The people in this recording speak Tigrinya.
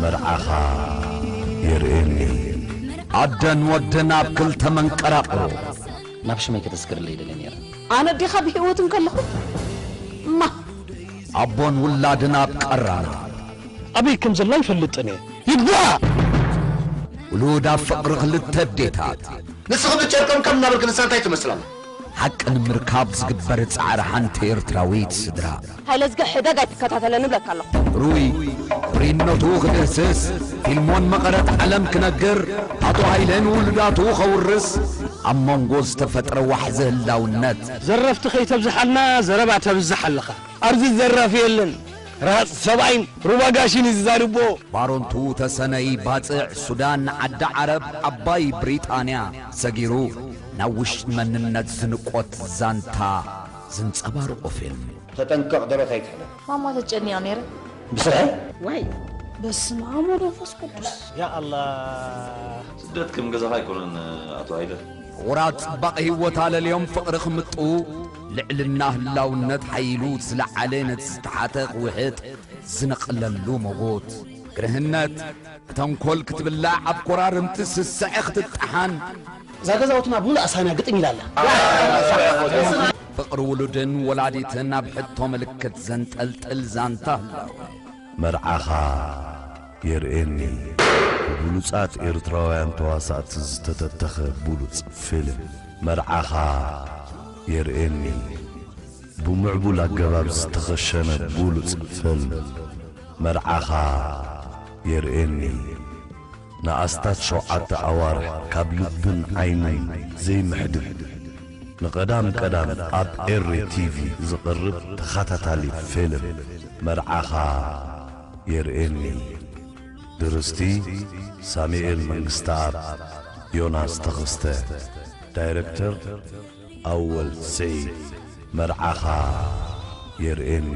መርዓኻ የርእየኒ። ኣደን ወድን ኣብ ክልተ መንቀራቕሮ። ናብ ሽመይ ከተስግርለይ ይደሊ ነይረ። ኣነ ኣዴኻ ብህይወት እንከለኹ፣ እማ። ኣቦን ውላድን ኣብ ቀራና። ኣበይ ከም ዘላ ይፈልጥን እየ። ይግባእ! ውሉድ ኣብ ፍቕሪ ክልተ ኣዴታት። ንስኺ ብጨርቆም ከም እናበልክ ንሳ እንታይ ትመስል ኣላ? ሓቂ ንምርካብ ዝግበር ጻዕሪ ሓንቲ ኤርትራዊት ስድራ። ሃይለዝገ ሕደግ ኣይትከታተለኒ እብለካ ኣለኹ። ሩይ ሪነቱ ክድህስስ፣ ፊልሞን መቐረት ዓለም ክነግር፣ ኣቶ ሃይለ ንውሉዳቱ ከውርስ፣ ኣብ መንጎ ዝተፈጥረ ዋሕዚ ህላውነት። ዘረፍቲ ከይተብዝሓልና ዘረባ ተብዝሕ ኣለኻ። ኣብዚ ዘራፊ የለን። ራጽ ሰብኣይን ሩባ ጋሽን እዩ ዝዛርቦ። ባሮንቱ ተሰነይ ባጽዕ ሱዳን ዓዲ ዓረብ ዓባይ ብሪጣንያ ሰጊሩ ናብ ውሽጢ መንነት ዝንቆት ዛንታ ዝንጸባርቆ ፊልም። ተጠንቀቕ ደረት ኣይትሕለፍ። ማማ ተጨንያ ነይረ። ብስርሐይ? ዋይ። በስመ ኣብ ወወልድ ወመንፈስ ቅዱስ። ያ ኣላ። ስደት ከም ገዛኻ ኣይኮነን ኣቶ ሃይለ። ፍቑራት ጽባቐ ህይወት ኣለልዮም ፍቕሪ ክምጥኡ፣ ልዕልና ህላውነት ሓይሉ ዝለዓለ ነቲ ዝተሓተ ክውሕጥ ዝነቕለሉ መጎት። ግርህነት፣ ብተንኮል ክትብላዕ ኣብ ኮራርምቲ ስስዐ ክትጠሓን። እዛ ገዛውትና ብምሉእ ኣሳንያ ግጥም ኢላ ኣላ። ፍቕሪ ውሉድን ወላዲትን ኣብ ሕቶ ምልክት ዘንጠልጥል ዛንታ ህላወ። መርዓኻ የርእየኒ። ብብሉጻት ኤርትራውያን ተዋሳእቲ ዝተተተኸ ብሉጽ ፊልም። መርዓኻ የርእየኒ። ብምዕቡል ኣገባብ ዝተኸሸነ ብሉጽ ፊልም። መርዓኻ የርእየኒ። ንኣስታት ሸውዓተ ኣዋርሕ ካብ ልብን ዓይንን ዘይምሕድግ፣ ንቐዳም ቀዳም ኣብ ኤሪ ቲቪ ዝቐርብ ተኸታታሊ ፊልም። መርዓኻ የርእየኒ። ድርስቲ ሳሙኤል መንግስተኣብ፣ ዮናስ ተኸስተ። ዳይረክተር ኣወል ስዒድ። መርዓኻ የርእየኒ።